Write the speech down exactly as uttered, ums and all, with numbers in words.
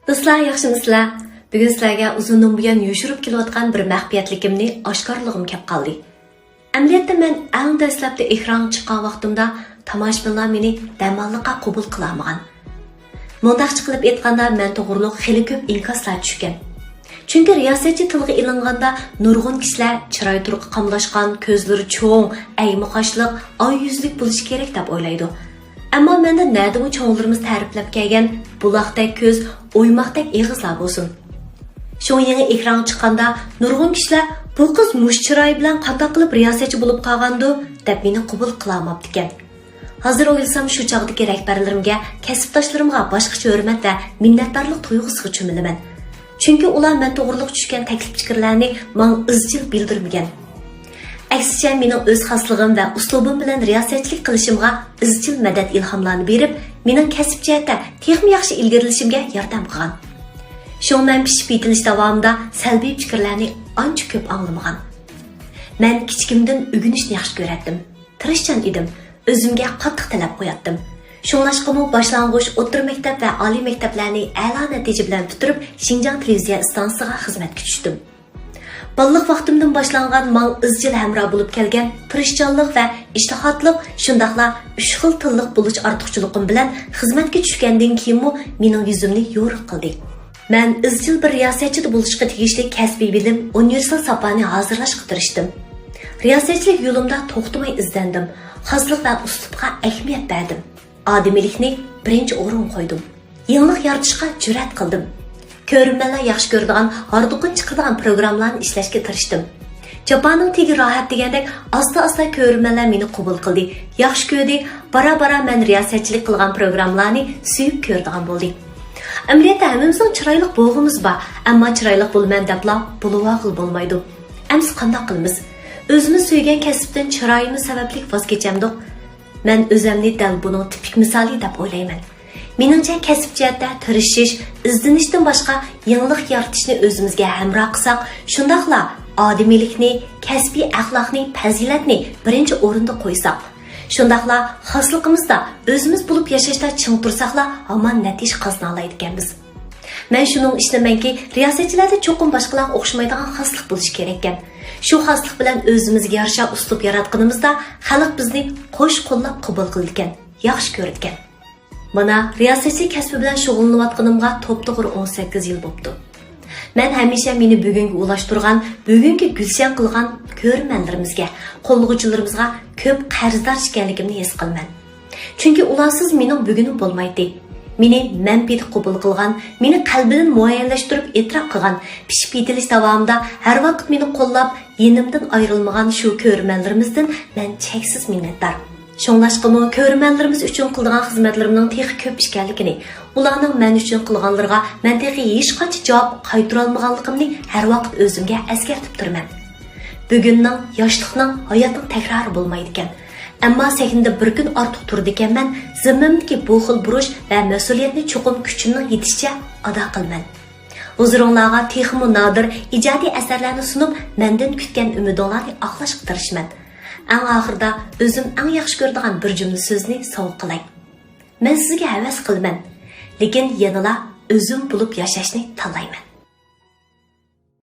دوستلار، ياخشىمۇسىلەر؟ بۈگۈن سىلەرگە ئۇزۇندىن بۇيان يوشۇرۇپ كېلىۋاتقان بىر مەخپىيەتلىكىمنى ئاشكارىلىغۇم كەپ قالدى. ئەمەلىيەتتە مەن ئەڭ دەسلەپتە ئېكرانغا چىققان ۋاقتىمدا تاماشىبىنلار مېنى دەماللىققا قوبۇل قىلالمىغان. مۇنداقچە قىلىپ ئېيتقاندا، مەن توغرۇلۇق خېلى كۆپ ئىنكاسلار چۈشكەن. چۈنكى رىياسەتچى تىلغا ئېلىنغاندا، نۇرغۇن كىشىلەر چىراي تۇرقى قاملاشقان، كۆزلىرى چوڭ، ئەگمە قاشلىق، ئاي يۈزلۈك بولۇشى كېرەك دەپ ئويلايدۇ. ئەمما مەندە نەدىمۇ چوڭلىرىمىز تەرىپلەپ كەلگەن بۇلاقتەك كۆز، ئويماقتەك ئېغىزلار بولسۇن. شۇڭا يېڭى ئېكرانغا چىققاندا نۇرغۇن كىشىلەر، «بۇ قىز مۇشۇ چىرايى بىلەن قانداق قىلىپ رىياسەتچى بولۇپ قالغاندۇ؟» دەپ مېنى قوبۇل قىلالماپتىكەن. ھازىر ئويلىسام، شۇ چاغدىكى رەھبەرلىرىمگە، كەسىپداشلىرىمغا باشقىچە ھۆرمەت ۋە مىننەتدارلىق تۇيغۇسىغا چۆمۈلىمەن. چۈنكى ئۇلار مەن توغرۇلۇق چۈشكەن تەكلىپ پىكىرلەرنى ماڭا ئىزچىل بىلدۈرمىگەن. ئەكسىچە، مېنىڭ ئۆز خاسلىقىم ۋە ئۇسلۇبۇم بىلەن رىياسەتچىلىك قىلىشىمغا ئىزچىل مەدەت، ئىلھاملارنى بېرىپ، مېنىڭ كەسىپ جەھەتتە تېخىمۇ ياخشى ئىلگىرىلىشىمگە ياردەم قىلغان. شۇڭا مەن پىشىپ يېتىلىش داۋامىدا سەلبىي پىكىرلەرنى ئانچە كۆپ ئاڭلىمىغان. مەن كىچىكىمدىن ئۆگىنىشنى ياخشى كۆرەتتىم. تىرىشچان ئىدىم. ئۆزۈمگە قاتتىق تەلەپ قوياتتىم. شۇڭلاشقىمۇ باشلانغۇچ، ئوتتۇرا مەكتەپ ۋە ئالىي مەكتەپلەرنى ئەلا نەتىجە بىلەن پۈتتۈرۈپ، شىنجاڭ تېلېۋىزىيە ئىستانسىسىغا خىزمەتكە چۈشتۈم. بالىلىق ۋاقتىمدىن باشلانغان ماڭا ئىزچىل ھەمراھ بولۇپ كەلگەن تىرىشچانلىق ۋە ئىجتىھاتلىق، شۇنداقلا ئۈچ خىل تىللىق بولۇش ئارتۇقچىلىقىم بىلەن خىزمەتكە چۈشكەندىن كېيىنمۇ مېنىڭ يۈزۈمنى يورۇق قىلدى. مەن ئىزچىل بىر رىياسەتچىدە بولۇشقا تېگىشلىك كەسپىي بىلىم، ئۇنىۋېرسال ساپانى ھازىرلاشقا تىرىشتىم. رىياسەتچىلىك يولۇمدا توختىماي ئىزدەندىم، خاسلىق ۋە ئۇسلۇبقا ئەھمىيەت بەردىم. ئادىمىيلىكنى بىرىنچى ئورۇنغا قويدۇم. يېڭىلىق يارىتىشقا جۈرئەت قىلدىم. كۆرۈرمەنلەر ياخشى كۆرىدىغان، ھاردۇقۇن چىقىدىغان پروگراممىلارنى ئىشلەشكە تىرىشتىم. جاپانىڭ تېگى راھەت دېگەندەك، ئاستا-ئاستا كۆرۈرمەنلەر مېنى قوبۇل قىلدى، ياخشى كۆردى، بارا-بارا مەن رىياسەتچىلىك قىلغان پروگراممىلارنى سۆيۈپ كۆرىدىغان بولدى. ئەمەلىيەتتە ھەممىمىزنىڭ چىرايلىق بولغۇمىز بار، ئەمما چىرايلىق بولىمەن دەپلا بولۇۋالغىلى بولمايدۇ. ئەمسە قانداق قىلىمىز؟ ئۆزىمىز سۆيگەن كەسىپتىن چىرايىمىز سەۋەبلىك ۋاز كېچەمدۇق؟ مەن ئۆزەمنى دەل بۇنىڭ تىپىك مىسالى دەپ ئويلايمەن. مېنىڭچە، كەسىپ جەھەتتە تىرىشىش، ئىزدىنىشتىن باشقا يېڭىلىق يارىتىشنى ئۆزىمىزگە ھەمراھ قىلساق، شۇنداقلا ئادىمىيلىكنى، كەسپىي ئەخلاقنى، پەزىلەتنى بىرىنچى ئورۇندا قويساق، شۇنداقلا خاسلىقىمىزدا ئۆزىمىز بولۇپ ياشاشتا چىڭ تۇرساقلا، ھامان نەتىجە قازىنالايدىكەنمىز. مەن شۇنىڭغا ئىشىنىمەنكى، رىياسەتچىلەردە چوقۇم باشقىلارغا ئوخشىمايدىغان خاسلىق بولۇشى كېرەككەن. شۇ خاسلىق بىلەن ئۆزىمىزگە يارىشا ئۇسلۇب ياراتقىنىمىزدا، خەلق بىزنى قوش قوللاپ قوبۇل قىلىدىكەن، ياخشى كۆرىدىكەن. مانا، رىياسەتچىلىك كەسپى بىلەن شۇغۇللىنىۋاتقىنىمغا توپتوغرا ئون سەككىز يىل بوپتۇ. مەن ھەمىشە مېنى بۈگۈنگە ئۇلاشتۇرغان، بۈگۈنگە گۈلشەن قىلغان كۆرۈرمەنلىرىمىزگە، قوللىغۇچىلىرىمىزغا كۆپ قەرزدار ئىكەنلىكىمنى ھېس قىلىمەن. چۈنكى ئۇلارسىز مېنىڭ بۈگۈنۈم بولمايتتى. مېنى مەنپىدە قوبۇل قىلغان، مېنى قەلبىدىن مۇئەييەنلەشتۈرۈپ ئېتىراپ قىلغان، پىشىپ يېتىلىش داۋامىدا ھەر ۋاقىت مېنى قوللاپ، يېنىمدىن ئايرىلمىغان شۇ كۆرۈرمەنلىرىمىزدىن مەن چەكسىز مىننەتدار. شۇڭلاشقىمۇ كۆرۈرمەنلىرىمىز ئۈچۈن قىلىدىغان خىزمەتلىرىمنىڭ تېخى كۆپ ئىكەنلىكىنى، ئۇلارنىڭ مەن ئۈچۈن قىلغانلىرىغا مەن تېخى ھېچقانچە جاۋاب قايتۇرالمىغانلىقىمنى ھەر ۋاقىت ئۆزۈمگە ئەسكەرتىپ تۇرىمەن. بۈگۈننىڭ، ياشلىقنىڭ، ھاياتنىڭ تەكرارى بولمايدىكەن. ئەمما سەھنىدە بىر كۈن ئارتۇق تۇرىدىكەنمەن، زىممىمدىكى بۇ خىل بۇرچ ۋە مەسئۇلىيەتنى چوقۇم كۈچۈمنىڭ يېتىشىچە ئادا قىلىمەن. ھۇزۇرۇڭلارغا تېخىمۇ نادىر ئىجادىي ئەسەرلەرنى سۇنۇپ، مەندىن كۈتكەن ئۈمىدىڭلارنى ئاقلاشقا تىرىشىمەن. ئەڭ ئاخىرىدا ئۆزۈم ئەڭ ياخشى كۆرىدىغان بىر جۈملە سۆزنى سوۋغا قىلاي. مەن سىزگە ھەۋەس قىلىمەن، لېكىن يەنىلا ئۆزۈم بولۇپ ياشاشنى تاللايمەن.